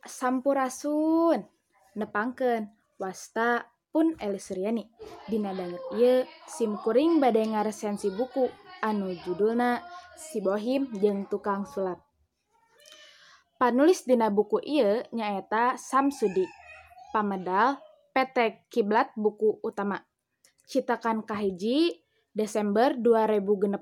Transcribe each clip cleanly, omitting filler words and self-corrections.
Sampurasun. Nepangkeun wasta pun Eli Suryani. Dina danget ieu sim kuring bade ngaresensi buku anu judulna Si Bohim jeung Tukang Sulap. Panulis dina buku ieu nyaeta Samsudi. Pamedal PT Kiblat Buku Utama. Citakan kahiji Desember 2016,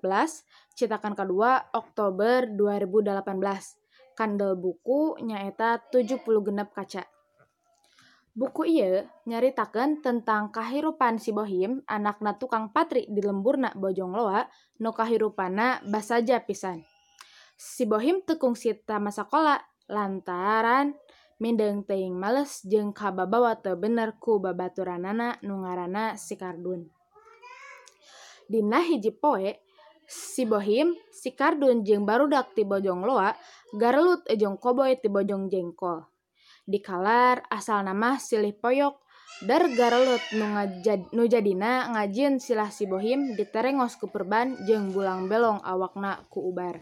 citakan kadua Oktober 2018. Kandel buku nyaeta 76 kaca. Buku ieu nyaritakeun tentang kahirupan si Bohim, anakna tukang patri di lemburna Bojongloa, nu kahirupanna basaja pisan. Si Bohim teu kungsi tamat sakola lantaran mindeung teuing males jeung kababawa teu bener ku babaturanana nu ngaranna si Kardun. Dina hiji poe, si Bohim, si Kardun jeung barudak ti Bojongloa garelut jeung koboy ti Bojong Jengkol. Dikalar asalna mah silih poyok der garelut nu jadina ngajieun silah si Bohim diterengos ku perban jeung bulang belong awakna ku ubar.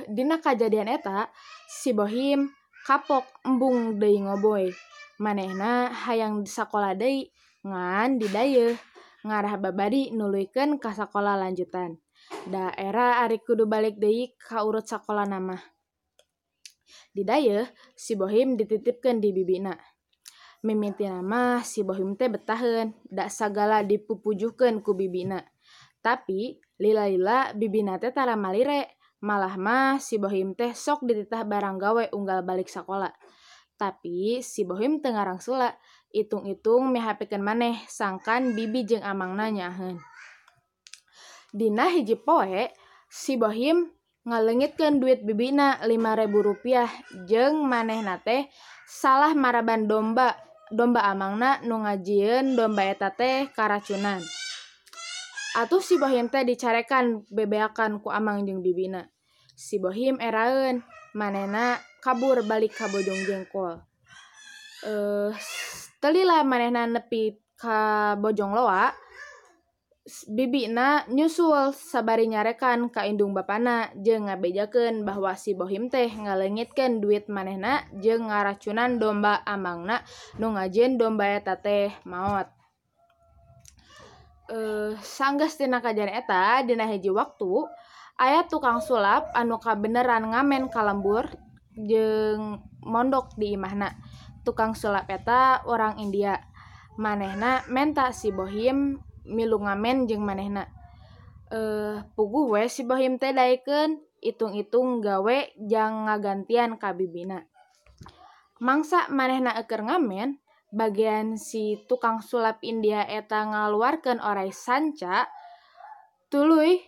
Dina kajadian eta si Bohim kapok embung deui ngoboy. Manehna hayang sakola deui ngan didayeuh ngarah babari nuluykeun ka sakola lanjutan. Da era ari kudu balik deui ka urut sakolana mah. Didayeuh si Bohim dititipkeun di bibina. Mimitina mah si Bohim teh betaheun da sagala dipupujuhkeun ku bibina. Tapi lila-lila bibina teh tara malire, malah mah si Bohim teh sok dititah barang gawe unggal balik sakola. Tapi si Bohim teu ngarangsula, itung-itung mihapikeun maneh sangkan bibi jeung amangna nyaaheun. Dina hiji poe si Bohim ngaleungitkeun duit bibina 5.000 rupiah jeung manehna teh salah maraban domba amangna nu ngajieun domba eta teh karacunan. Atuh si Bohim teh dicarekan bebeakan ku amang jeung bibina. Si Bohim eraeun, manehna kabur balik ka Bojong Jengkol. Teu lila manehna nepi ka Bojongloa, bibina nyusul sabari nyarekan ka indung bapana jeung ngabejakeun bahwa si Bohim teh ngaleungitkeun duit manehna jeung ngaracunan domba amangna nu ngajieun domba eta teh maot. Sanggeus tina kajadian eta dina hiji waktu aya tukang sulap anu kabeneran ngamen ka lembur jeung mondok di imahna. Tukang sulap eta urang India. Manehna menta si Bohim milu ngamen jeung manehna. Puguh we si Bohim teh daekeun, itung-itung gawe jang ngagantian ka bibina. Mangsa manehna eukeur ngamen, bagian si tukang sulap India eta ngaluarkeun orai sanca, tuluy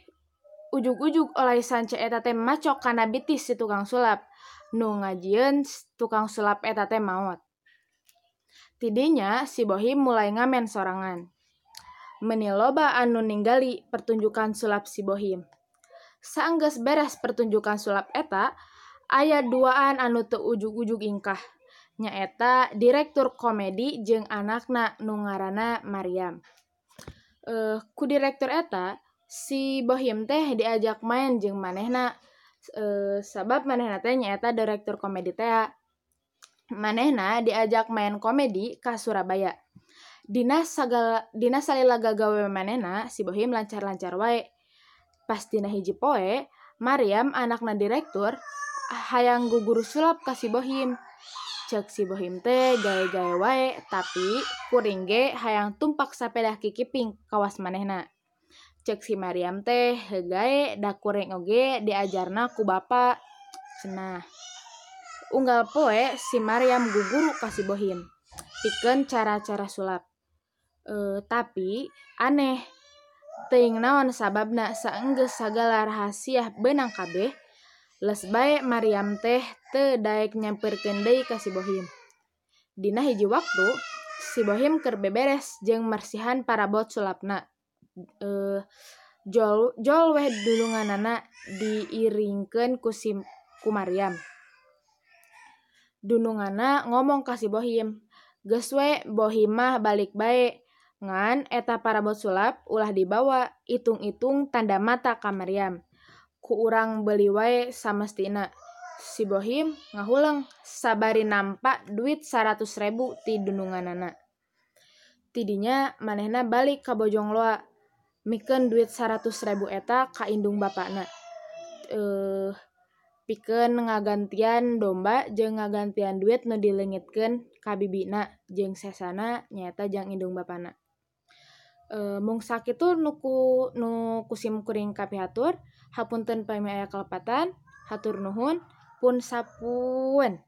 ujug-ujug orai sanca eta teh macok kana bitis si tukang sulap. Nu ngajieun tukang sulap eta teh maot. Tidinya si Bohim mulai ngamen sorangan. Meuni loba anu ninggali pertunjukan sulap si Bohim. Saenggeus beres pertunjukan sulap eta, aya duaan anu teu ujug-ujug ingkah. Nyaeta direktur komedi jeung anakna nu ngaranna Maryam. Ku direktur eta si Bohim teh diajak main jeung manehna, sabab manehna teh nyaeta direktur komedi tea. Manehna diajak main komedi ka Surabaya. Dina salila gagawe manehna si Bohim lancar-lancar wae. Pas dina hiji poe, Maryam anakna direktur hayang guguru sulap ka si Bohim. Ceuk si Bohim teh gawe-gawe wae, tapi kuring ge hayang tumpak sapedah kikiping kawas manehna. Ceuk si Maryam teh heugae da kuring oge diajarna ku bapa. Cenah. Unggal poe si Maryam guguru ka si Bohim pikeun cara-cara sulap. Tapi aneh, teuing naon sababna saenggeus sagala rahasia beunang kabeh, leus bae Maryam teh teu daek nyamperkeun deui ka si Bohim. Dina hiji waktu si Bohim keur beberes jeung mersihan parabot sulapna. Jol weh dulunganana diiringkeun ku Maryam. Dununganna ngomong ka si Bohim, "Geus we Bohim mah balik bae, ngan eta parabot sulap ulah dibawa, itung-itung tanda mata ka Maryam. Ku urang beuli wae samestina." Si Bohim ngahuleng sabari nampa duit 100.000 ti dundunganana. Tidinya manehna balik ka Bojongloa mikeun duit 100.000 eta ka indung bapana. Pikeun ngagantian domba jeung ngagantian duit nu dileungitkeun ka bibina jeung sesana nyaeta jang indung bapana. Mung sakitu nu ku sim kuring kapihatur, hapunten pami aya kalepatan, hatur nuhun, pun sampun.